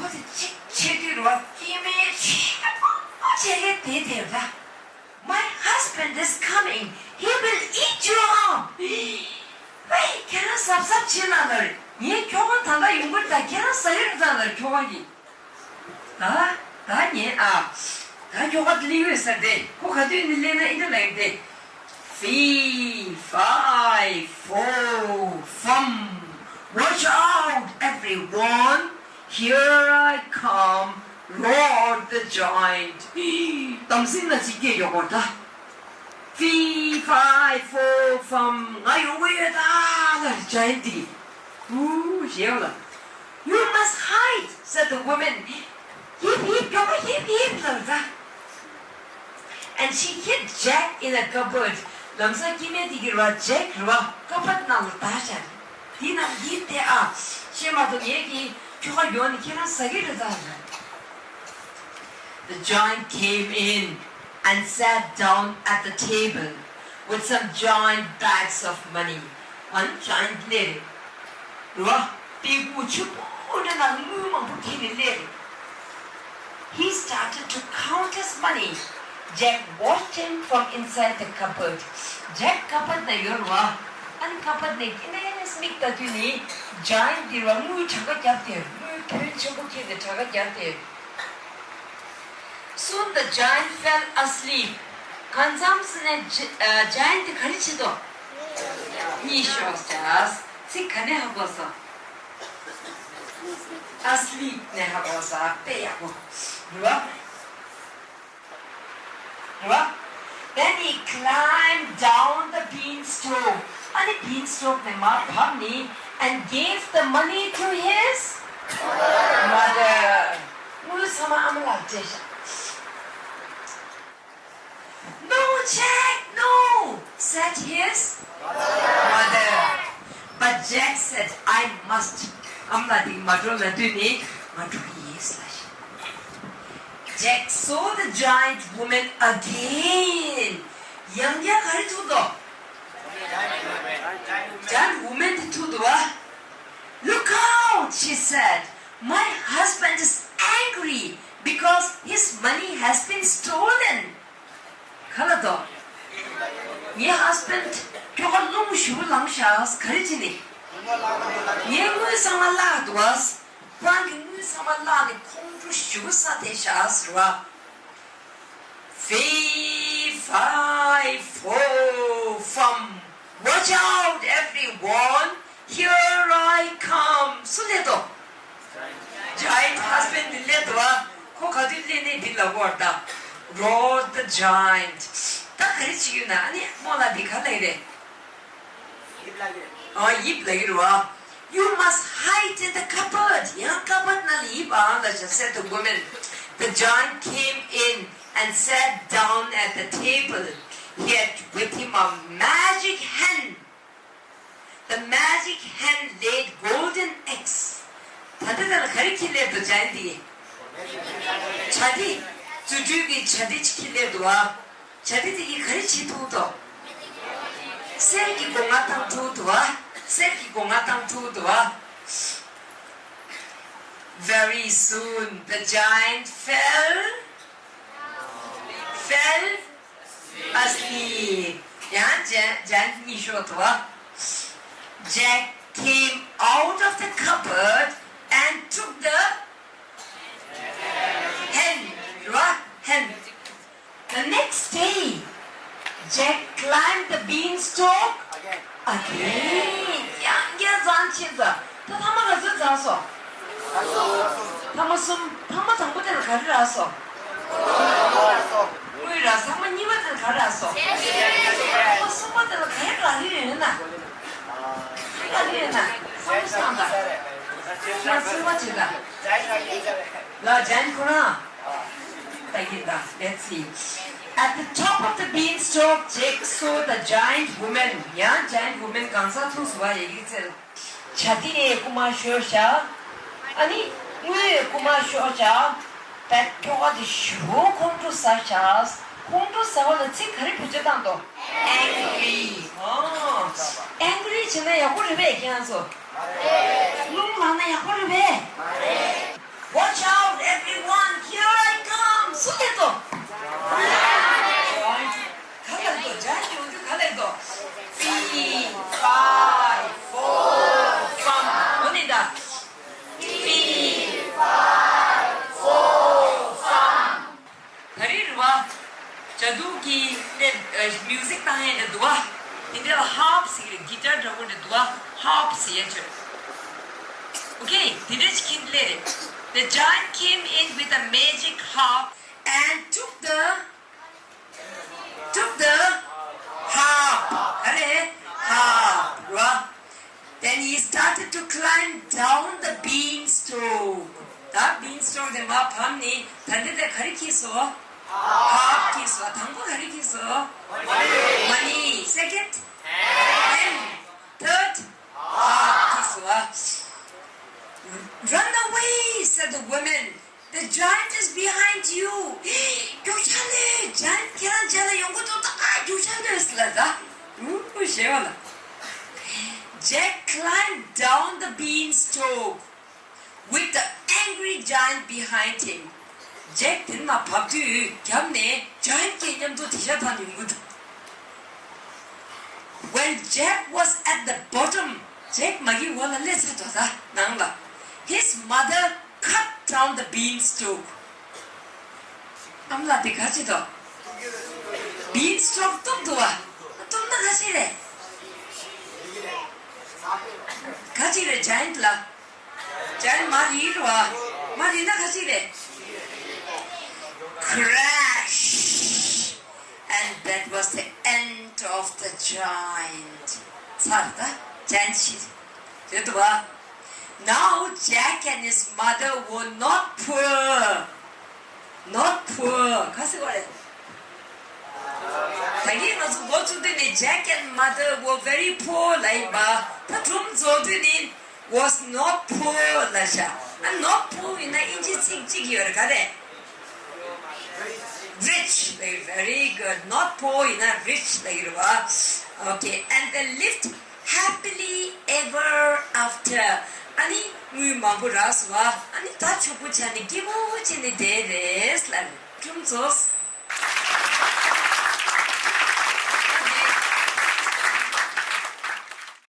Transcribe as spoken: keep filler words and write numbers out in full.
ཁོ་ཚོ་གཅིག་ཆེ་དུས་རེད་བ། སྐྱེ་དམན་ཆེན་པོ་ཆེ་གེ་དེ་དེར་ད། My husband is coming. He will eat you up. ཝེ། ཁྱེད་རང་གཟབ་གཟབ་བྱེད་ན་ལར། ངའི་ཁྱོ་ག་ད་ལྟ་ཡོང་གི་རེད་ད། ཁྱེད་རང་ཟ་ཡི་རེད་ད་ལར་ཁྱོ་ག་གིས། ད་ད་ཉན་ཨ། ད་ཁྱོ་ག་ལི་ཡོད་ས་དེ་ཁོ་ག་དུས་ནི་སླེབས་ན་ཨི་འདྲ་ལེགས་དེ། Fee, fi, fo, fum. Watch out, everyone. Here I come, roared the giant. དམ་སྲི་ན་ཅི་སྐད་ཡོད་གོ་ད། Fee, fi, fo, fum. ང་ཡོང་གི་ཡོད་ད་ལ་giant དེ། ཨུ་ཞེས་ལ། You must hide, said the woman. ཡིབ་ཡིབ་ཁྱོ་ག་ཡིབ་ཡིབ་ལ་ད། And she hid Jack in a cupboard. ལམ་སང་སྐྱེ་དམན་དེ་གིས་ར་ཇེག་ར་ཀ་བར་ནང་ལ་བདག་བཞག་དེའི་ནང་ཡིབ་དེ་ཨ། ཤེས་མ་ཐུབ་ངེད་ཀྱིས་ཁྱོ་ག་ཡོང་ནས་ཁྱེད་རང་ཟ་གི་རེད་ད། The giant came in and sat down at the table with some giant bags of money. ཨ་ནི་giant སླེབས་རེད། རོ། སྟེགས་བུ་ཆེན་པོ་འདྲ་ནང་དངུལ་མང་པོ་འཁྱེར་ནས་སླེབས་རེད། He started to count his money. Jack watched him from inside the cupboard. ཇེག་ཀ་བར་ནང་ཡོད་རེད་བ། ཨ་ནི་ཀ་བར་ནང་གི་ནས་མིག་ལྟ་དུས་ནི་giant དེ་ར་དངུལ་གྲངས་ཀ་བརྒྱབ་དེ་དངུལ་ཕོན་ཆེན་པོ་འཁྱེར་ནས་གྲངས་ཀ་བརྒྱབ་དེ། Soon the giant fell asleep. གང་འཚམས་ནས་giant དེ་ག་རེ་བྱེད་དོ། གཉིད་ཤོར་ཅག་ཚིག་ག་ནས་ཧ་གོ་སོང་། Asleep ནས་ཧ་གོ་ས་དཔེ་ཡག་པོ། རེད་བ། རེད་བ། Then he climbed down the beanstalk. ཨ་ནི་beanstalk ནས་མར་བབས་ནས་and gave the money to his mother. དངུལ་ཚང་མ་ཨ་མ་ལགས་སྤྲད་བཞག No, Jack, no, said his mother. But Jack said, I must. ཨ་མ་ལགས་དེ་མ་འགྲོ་ལབ་དུས་ནི་ང་འགྲོ་གི་ཡིན་ལབ་བཞག Jack saw the giant woman again. ཡང་བསྐྱར་ག་རེ་ཐུག་འདུག giant woman དེ་ཐུག་འདུག་བ། Look out, she said. My husband is angry because his money has been stolen. ག་ལ་དོ། ངའི་husband ཁྱོ་ག་རླུང་ཞུ་ལངས་ཤག་ག་རེ་བྱས་ནས། ངའི་དངུལ་ཚང་མ་བརླག་འདུག་བ། ཁོ་རང་གི་དངུལ་ཚང་མ་བརླག་ནས་ཁོང་ཁྲོ་ཞུ་ས་དེ་ཤག་ཟེར་བ། Fee, fi, fo, fum. Watch out, everyone. Here I come. སུ་སླེབས་འདུག giant husband དེ་སླེབས་འདུག་བ། ཁོ་ག་དུས་སླེབས་ནས་འདི་ལབ་དགོས་རེད་ད། Roared the giant. ད་ག་རེ་བྱེད་ཀྱི་ཡོད་ན། ཨ་ནི་རྨོ་ལགས་འདི་ག་ལ་ཡི་རེད། ཨ། ཡིབ་ལ་ཡིར་བ། You must hide in the cupboard. ཡང་ཀ་བར་ནང་ལ་ཡིབ་ཨང་ལ་ཤ་said the woman. The giant came in and sat down at the table. He had with him a magic hen. The magic hen laid golden eggs. ད་ལྟ་ད་ལ་ག་རེ་ཁྱེར་སླེབས་འདུག giant དེ། བྱ་དེ། རྫུ་འཕྲུལ་གྱི་བྱ་དེ་ཅིག་ཁྱེར་སླེབས་འདུག་ཨ། བྱ་དེ་དེ་ཡིས་ག་རེ་བྱེད་ཐུབ་འདུག་གསེར་གྱི་སྒོ་ང་བཏང་ཐུབ་འདུག་ཨ། གསེར་གྱི་སྒོ་ང་བཏང་ཐུབ་འདུག་ཨ། Very soon the giant fell, fell asleep. ཡང་giant གཉིད་ཤོར་འདུག་ཨ། Jack came out of the cupboard and took the hen, རེད་བ། Hen. The next day, Jack climbed the beanstalk again. ཡང་བསྐྱར་འཛེགས་བྱས་ཙང་། ད་ཐ་མ་ག་ཚོད་འཛེགས་སོང་། ཐ་མ་གསུམ། ཐ་མ་དང་པོ་དེ་ལ་ག་རེ་རག་སོང་། དངུལ་རག་སོང་། ཐ་མ་གཉིས་པ་དེ་ལ་ག་རེ་རག་སོང་། ཐ་མ་གསུམ་པ་དེ་ལ་ག་རེ་རག་གི་ཡོད་ན། རག་གི་ཡོད་ན་བསམ་བློ་བཏང་དང་། ང་བསམ་བློ་བྱེད་དང་། ལ་giant ཁོ་རང་། ད་ཡིན་ད། Let's see. At the top of the beanstalk, Jack saw the giant woman. ཡང་giant woman གང་སར་ཐུག་སོང་བ་ཡི་གེ་ཚེ་ལ། བྱ་དེ་རྐུ་མ་ཤོར་ཤག་ཨ་ནི་དངུལ་རྐུ་མ་ཤོར་ཤག་བད་ཁྱོ་ག་དེ་ཞེ་པོ་ཁོང་ཁྲོ་ཟ་ཤག་ཁོང་ཁྲོ་ཟ་བ་ལ་ཚིག་ག་རེ་བེད་སྤྱོད་བཏང་འདུག Angry. ཨོ། Angry བྱས་ན་ཡག་པོ་རེད་པས་ཁྱེད་རང་ཚོ། རླུང་ལངས་ན་ཡག་པོ་རེད་པས། Watch harp ཟེར་ཡ་ཅིག Okay, དེ་འདྲ་ཅིག་ཁྱེར་སླེབས་རེད། The giant came in with a magic harp and took the took the harp. ཨ་རེད། harp ར། Then he started to climb down the beanstalk. ད་beanstalk དེ་མར་བབས་ནས་ད་འདི་དེ་ག་རེ་ཁྱེར་སོང་། harp ཁྱེར་སོང་། དང་པོ་ག་རེ་ཁྱེར་སོང་། money. Second, pen. Third, harp ཁྱེར་སོང་། Run away, said the woman. The giant is behind you. རྒྱུག་ཤར་ལེ། giant ཁྱེད་རང་རྗེས་ལ་ཡོང་གི་འདུག་ད་རྒྱུག་ཤར་ལེ་ཟེར་ལབ་ད། ཨུ་ཞེས་པ་ལ། Jack climbed down the beanstalk with the angry giant behind him. Jack དེ་ནས་མར་བབས་དུས་རྒྱབ་ནས་giant གྱིས་མཉམ་དུ་དེད་ཤག་བཏང་ཡོང་གི་འདུག When Jack was at the bottom, Jack མ་གི་འོག་ལ་སླེབས་ཚར་འདུག་ད་ནང་ལ། His mother cut down the beanstalk. ཨ་མ་ལགས་དེ་ག་ཅི་དོ། beanstalk གཏུབ་འདུག་བ། གཏུབ་ན་ག་ཅི་རེད། ག་ཅི་རེད། giant ལ། giant མར་རིལ་བ། མར་རིལ་ན་ག་ཅི་རེད། crash. And that was the end of the giant. ཚར་ད། giant ཤི་རེད་འདུག་བ། Now Jack and his mother were not poor. Not poor ག་ཟེར་བ་རེད། ད་གིན་ང་ཚོ་འགོ་བཙུགས་དུས་ནས་Jack and mother were very poor ལབ་ཡིན་པ། ད་སྒྲུང་རྫོགས་དུས་ནས་was not poor ལབ་ཤག་ཨ། not poor ཡིན་ན་དབྱིན་ཇི་ཚིག་གཅིག་ཡོད་རེད། ག་རེད། rich. Very good. Not poor ཡིན་ན་rich ལབ་ཀྱི་རེད་བ། Okay, and they lived happily ever after. ཨ་ནི་དངུལ་མང་པོ་རག་སོང་བ། ཨ་ནི་ད་ཕྱུག་པོ་ཆགས་ནས་སྐྱིད་པོ་བྱས་ནས་བསྡད་རེད་ལབ། སྒྲུང་རྫོགས།